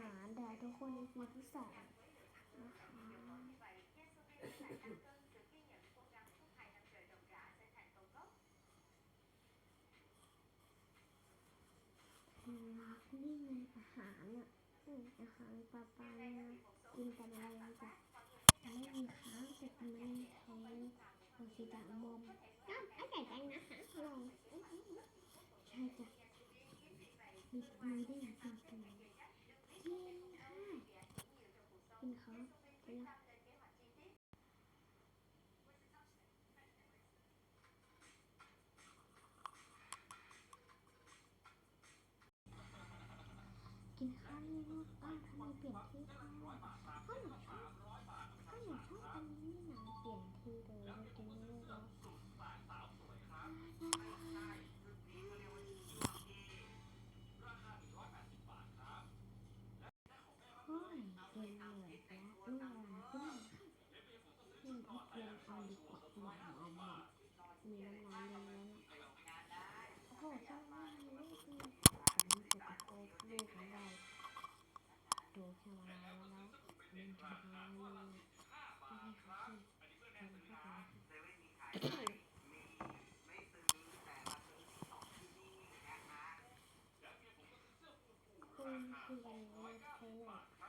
ານ ແຕ່ທຸກຄົນ ອີພີ ທີສອງ ນະຄະ. ອືມ ນີ້ແມ່ນອາຫານເນາະ ອືມ ອາຫານປ່າໆ ກິນກັບແລງຈ້ະ. ແລ້ວມີຄ້າງເປັດແມ່ນແທງ ໂອຊິຕະມອມ ນ້ຳອາຈານນະຄະ ອະລ່ອຍ ໃຊ່ຈ້ະ. ມີ ມີໄດ້ກິນຕົວ ກິນຄ່າ ກິນເຂົ້າ ກິນແລ້ວ. ກິນຂ້າວຢູ່ນອກບ້ານ ທຳໄມປ່ຽນທີ່ແທ້? ເຮົາໜ້າຊອບ ເຮົາໜ້າຊອບອັນນີ້ນະ ປ່ຽນທີ່ໂດຍບໍ່ກິນເລີຍເນາະ. ໂອ້ຍ ກິນເໝິດແລ້ວ ນ້ຳລາຍຂຶ້ນມາ. ອືມ ປ່ຽນເອົາດີກວ່າ ບໍ່ເອົາ ບໍ່ເອົາ ມີນ້ຳລາຍເລີຍ. ໂອ້ໂຫ ສະລະມາໃຫ້ລູກນີ້ ອັນນີ້ເປັນໂຕລູກມັນໄດ້ ໂຕສະລະມາແລ້ວ ມັນທຳລາຍເລີຍ. ຄົນທີ່ເປັນໂລກໄທເລີຍ.